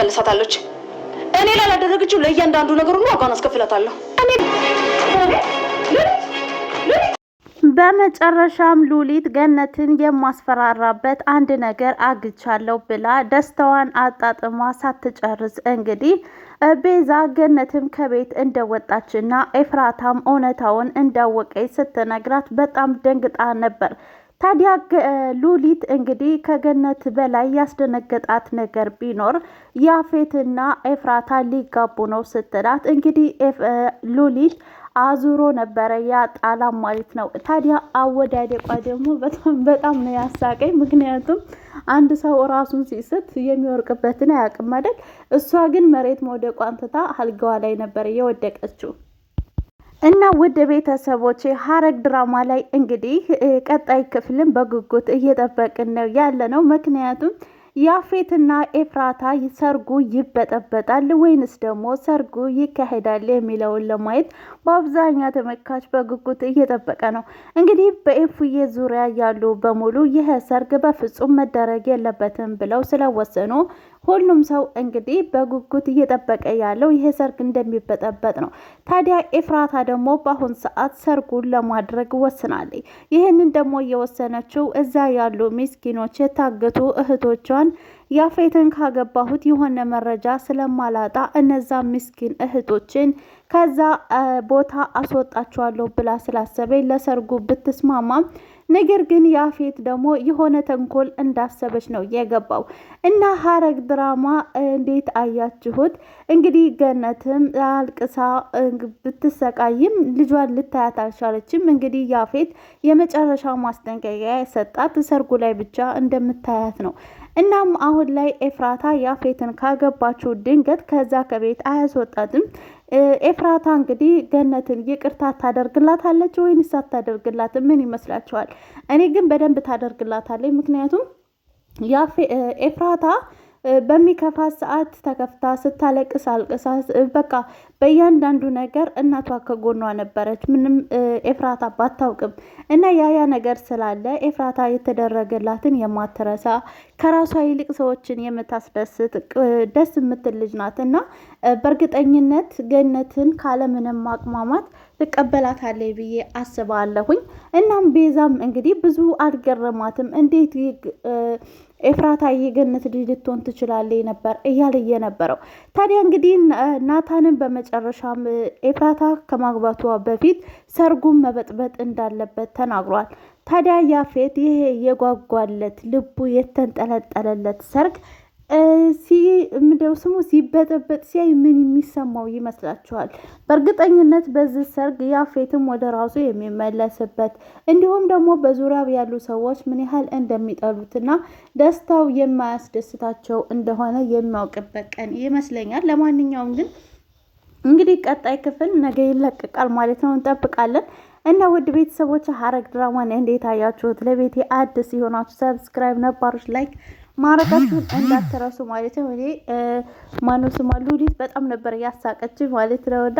ትመልሳታለች። እኔ ላላደረገችው ለእያንዳንዱ ነገር ሁሉ ዋጋውን አስከፍላታለሁ። እኔ በመጨረሻም ሉሊት ገነትን የማስፈራራበት አንድ ነገር አግኝቻለሁ ብላ ደስታዋን አጣጥማ ሳትጨርስ እንግዲህ ቤዛ ገነትም ከቤት እንደወጣችና ኤፍራታም እውነታውን እንዳወቀች ስትነግራት በጣም ደንግጣ ነበር። ታዲያ ሉሊት እንግዲህ ከገነት በላይ ያስደነገጣት ነገር ቢኖር ያፌትና ኤፍራታ ሊጋቡ ነው ስትላት እንግዲህ ሉሊት አዙሮ ነበረ ያ ጣላ ማለት ነው። ታዲያ አወዳደቋ ደግሞ በጣም በጣም ነው ያሳቀኝ። ምክንያቱም አንድ ሰው ራሱን ሲስት የሚወርቅበትን አያውቅም አይደል? እሷ ግን መሬት መውደቋን ትታ አልጋዋ ላይ ነበር የወደቀችው። እና ውድ ቤተሰቦቼ ሐረግ ድራማ ላይ እንግዲህ ቀጣይ ክፍልን በጉጉት እየጠበቅን ነው ያለ ነው። ምክንያቱም ያፌትና ኤፍራታ ሰርጉ ይበጠበጣል ወይንስ ደግሞ ሰርጉ ይካሄዳል የሚለውን ለማየት በአብዛኛው ተመልካች በጉጉት እየጠበቀ ነው። እንግዲህ በኤፉዬ ዙሪያ ያሉ በሙሉ ይህ ሰርግ በፍጹም መደረግ የለበትም ብለው ስለወሰኑ ሁሉም ሰው እንግዲህ በጉጉት እየጠበቀ ያለው ይሄ ሰርግ እንደሚበጠበጥ ነው። ታዲያ ኤፍራታ ደግሞ በአሁን ሰዓት ሰርጉን ለማድረግ ወስናለች። ይህንን ደግሞ የወሰነችው እዛ ያሉ ምስኪኖች የታገቱ እህቶቿን ያፌትን ካገባሁት የሆነ መረጃ ስለማላጣ እነዛ ምስኪን እህቶችን ከዛ ቦታ አስወጣቸዋለሁ ብላ ስላሰበኝ ለሰርጉ ብትስማማም ነገር ግን ያፌት ደግሞ የሆነ ተንኮል እንዳሰበች ነው የገባው። እና ሐረግ ድራማ እንዴት አያችሁት? እንግዲህ ገነትም አልቅሳ ብትሰቃይም ልጇን ልታያት አልቻለችም። እንግዲህ ያፌት የመጨረሻ ማስጠንቀቂያ የሰጣት ሰርጉ ላይ ብቻ እንደምታያት ነው። እናም አሁን ላይ ኤፍራታ ያፌትን ካገባችው ድንገት ከዛ ከቤት አያስወጣትም። ኤፍራታ እንግዲህ ገነትን ይቅርታ ታደርግላታለች ወይንስ አታደርግላትም? ምን ይመስላችኋል? እኔ ግን በደንብ ታደርግላታለች። ምክንያቱም ኤፍራታ በሚከፋት ሰዓት ተከፍታ ስታለቅስ አልቅሳ በቃ በእያንዳንዱ ነገር እናቷ ከጎኗ ነበረች። ምንም ኤፍራታ ባታውቅም እና ያያ ነገር ስላለ ኤፍራታ የተደረገላትን የማትረሳ፣ ከራሷ ይልቅ ሰዎችን የምታስደስት፣ ደስ የምትል ልጅ ናት እና በእርግጠኝነት ገነትን ካለምንም ማቅማማት ትቀበላታለች ብዬ አስባለሁኝ። እናም ቤዛም እንግዲህ ብዙ አልገረማትም። እንዴት ኤፍራታ የገነት ልጅ ልትሆን ትችላለች ነበር እያለ የነበረው። ታዲያ እንግዲህ ናታንን በመጨረሻም ኤፍራታ ከማግባቷ በፊት ሰርጉን መበጥበጥ እንዳለበት ተናግሯል። ታዲያ ያፌት ይሄ የጓጓለት፣ ልቡ የተንጠለጠለለት ሰርግ ምንድነው ስሙ ሲበጠበጥ ሲያይ ምን የሚሰማው ይመስላችኋል? በእርግጠኝነት በዚህ ሰርግ ያፌትም ወደ ራሱ የሚመለስበት፣ እንዲሁም ደግሞ በዙሪያው ያሉ ሰዎች ምን ያህል እንደሚጠሉትና ደስታው የማያስደስታቸው እንደሆነ የሚያውቅበት ቀን ይመስለኛል። ለማንኛውም ግን እንግዲህ ቀጣይ ክፍል ነገ ይለቀቃል ማለት ነው፣ እንጠብቃለን። እና ውድ ቤተሰቦች ሐረግ ድራማን እንዴት አያችሁት? ለቤቴ አዲስ የሆናችሁ subscribe፣ ነባሮች like ማድረጋችሁን እንዳትረሱ ማለት ነው። እኔ ማነው ስሟ ሉሊት በጣም ነበር ያሳቀች ማለት ነው እና